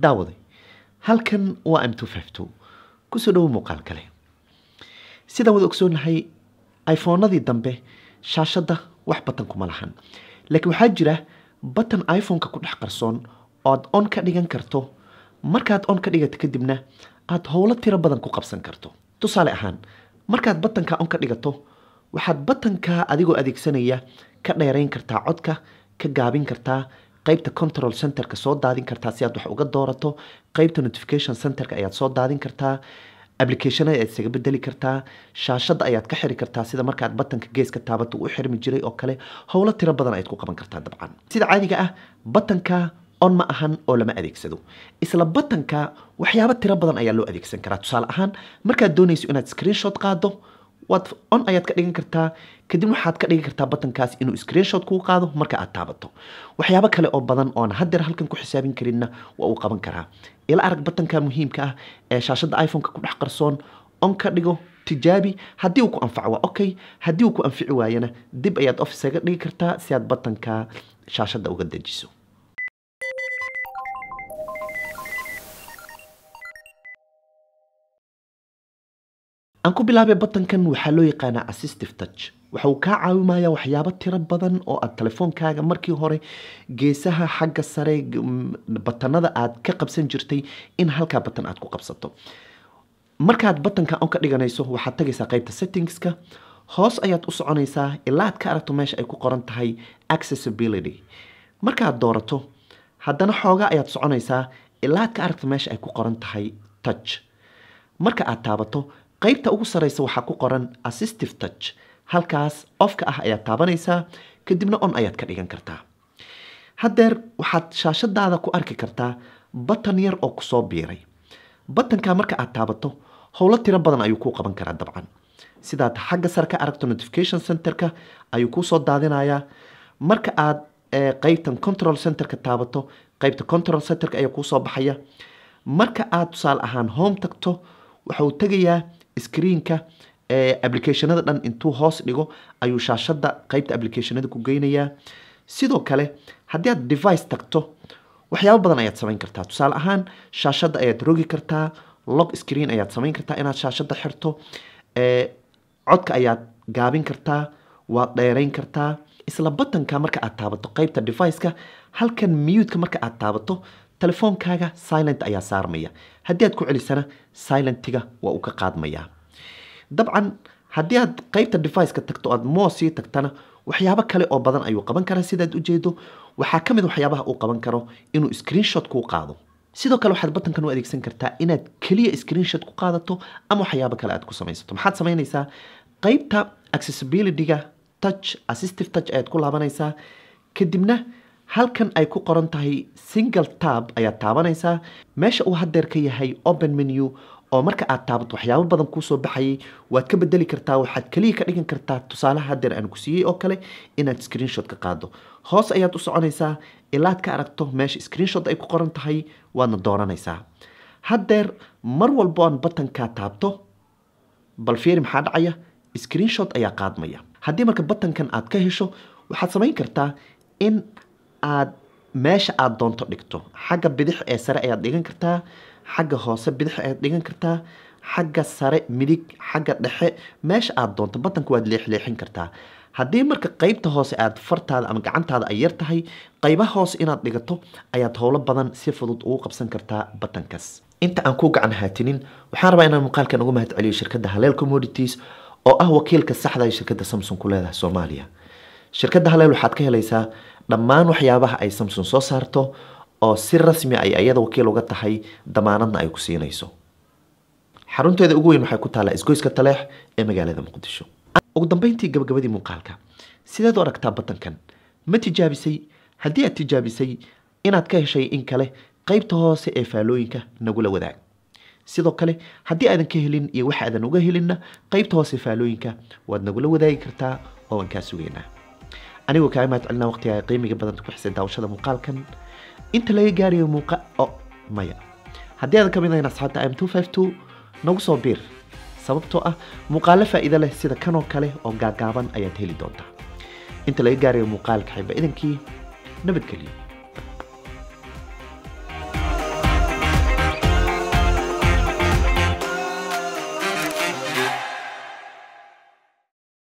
Daawaday, halkan waa M252. Kusoo dhowo muuqaal kale. Sidaan wada ogsoonnahay, iPhone-adii dambe shaashadda wax button kuma lahan, laakiin waxaa jira button iPhone-ka ku dhex qarsoon oo aad on ka dhigan karto. Markaad on ka dhigato kadibna aad howlo tiro badan ku qabsan karto. Tusaale ahaan, markaad buttonka on ka dhigato, waxaad buttonka adigoo adeegsanaya ka dheerayn kartaa codka, ka gaabin kartaa, qaybta control centerka soo daadin kartaa si aad wax uga doorato, qaybta notification centerka ayaad soo daadin kartaa, applicationada ayaad isaga bedeli kartaa, shaashadda ayaad ka xiri kartaa sida markaad buttonka geeska taabato uu u xirmi jiray oo kale. Howlo tiro badan ayaad ku qaban kartaa. Dabcan, sida caadiga ah buttonka on ma ahan oo lama adeegsado. Isla buttonka waxyaabo tiro badan ayaa loo adeegsan karaa. Tusaale ahaan, markaad doonayso inaad screenshot qaado, waad on ayaad ka dhigan kartaa, kadib waxaad ka dhigi kartaa buttonkaas inuu screenshot kuu qaado marka aad taabato. Waxyaabo kale oo badan oon haddeer halkan ku xisaabin karinna waa uu qaban karaa. Ila arag buttonka muhiimka ah ee shaashadda iPhone-ka ku dhex qarsoon. On ka dhigo, tijaabi. Haddii uu ku anfaco waa okay, haddii uu ku anfici waayana dib ayaad off isaga dhigi kartaa si aad buttonka shaashadda uga dejiso. Aan ku bilaabay, buttonkan waxaa loo yaqaanaa assistive touch. Waxa uu kaa caawimaya waxyaabo tiro badan oo aad telefoonkaaga markii hore geesaha xagga sare buttonada aad ka qabsan jirtay in halkaa button aad ku qabsato. Markaad buttonka on ka dhiganayso, waxaad tagaysaa qaybta settingska, hoos ayaad u soconaysaa ilaa aad ka aragto meesha ay ku qoran tahay accessibility. Markaad doorato, haddana xoogaa ayaad soconaysaa ilaa aad ka aragto meesha ay ku qoran tahay touch. Marka aad taabato, qaybta ugu sareysa waxaa ku qoran assistive touch. Halkaas offka ah ayaad taabanaysaa, kadibna on ayaad ka dhigan kartaa. Haddeer waxaad shaashadaada ku arki kartaa button yar oo kusoo biiray. Buttonka marka aad taabato, howlo tiro badan ayuu kuu qaban karaa. Dabcan, sidaad xagga sare ka aragto, notification centerka ayuu kuusoo daadinayaa. Marka aad qaybtan control centerka taabato, qaybta control centerka ayaa kuusoo baxaya. Marka aad tusaale ahaan home tagto, waxa uu tegayaa screenka applicationada dhan intuu hoos dhigo ayuu shaashada qaybta applicationada ku geynayaa. Sidoo kale, haddii aad device tagto, waxyaabo badan ayaad samayn kartaa. Tusaale ahaan, shaashadda ayaad rogi kartaa, lock screen ayaad samayn kartaa inaad shaashadda xirto, codka ayaad gaabin kartaa, waad dheerayn kartaa. Isla buttonka marka aad taabato qaybta device-ka, halkan mute-ka marka aad taabato, telefoonkaaga silent ayaa saarmaya. Haddii aad ku celisana, silentiga waa uu ka qaadmayaa. Dabcan, haddii aad qaybta device-ka tagto, aad more sii tagtana, waxyaabo kale oo badan ayuu qaban karaa. Sidaad ujeedo, waxaa ka mid waxyaabaha uu qaban karo inuu screenshot kuu qaado. Sidoo kale, waxaad buttonkan u adeegsan kartaa inaad keliya screenshot ku qaadato ama waxyaabo kale aad ku samaysato. Maxaad samaynaysaa? Qaybta accessibility-ga touch, assistive touch ayaad ku laabanaysaa, kadibna halkan ay ku qoran tahay single tap ayaad taabanaysaa. Meesha uu haddeer ka yahay open menu oo marka aad taabato waxyaabo badan kuusoo baxayay waad ka bedeli kartaa. Waxaad keliya ka dhigan kartaa tusaalaha haddeer aan ku siiyey oo kale, inaad screenshot ka qaado. Hoos ayaad u soconaysaa ilaad ka aragto meesha screenshot ay ku qoran tahay, waadna dooranaysaa. Haddeer mar walbo aan buttonkaa taabto, bal fiiri maxaa dhacaya: screenshot ayaa qaadmaya. Haddii marka buttonkan aad ka hesho, waxaad samayn kartaa in aad meesha aad doonto dhigto. Xagga bidix ee sare ayaad dhigan kartaa, xagga hoose bidix ayaad dhigan kartaa, xagga sare midig, xagga dhexe, meesha aad doonto buttonka waad leexleexin kartaa. Haddii marka qaybta hoose aad fartaada ama gacantaada ay yar tahay, qaybaha hoose inaad dhigato ayaad howlo badan si fudud ugu qabsan kartaa buttonkaas. Inta aan ku gacan haatinin, waxaan rabaa inaan muuqaalkan uga mahad celiyo shirkadda Haleel Commodities oo ah wakiilka saxda ee shirkadda Samsung ku leedahay Soomaaliya. Shirkadda Haleel waxaad ka helaysaa dhammaan waxyaabaha ay Samsung soo saarto oo si rasmi ay ayada wakiil uga tahay, damaanadna ay ku siinayso. Xarunteeda ugu weyn waxay ku taallaa isgoyska Taleex ee magaalada Muqdisho. Ugu dambeyntii, gabagabadii muuqaalka, sideed u aragtaa buttonkan? Ma tijaabisay? Haddii aad tijaabisay, inaad ka heshay in kale qaybta hoose ee faalooyinka nagula wadaag. Sidoo kale, haddii aadan ka helin iyo waxa aadan uga helinna, qaybta hoose faalooyinka waad nagula wadaagi kartaa oo waan kaa sugaynaa. Anigoo kaaga mahad celinaa waqtiga qiimiga badan ku xisay daawashada muuqaalkan. Inta laga gaarayo muuqa o maya, haddii aadan ka mid ahayn asxaabta M252, nagu soo biir, sababtoo ah muuqaalo faa'iido leh sida kanoo kale oo gaagaaban ayaad heli doontaa. Inta laga gaarayo muuqaalka xiba, idankii nabadgelyo.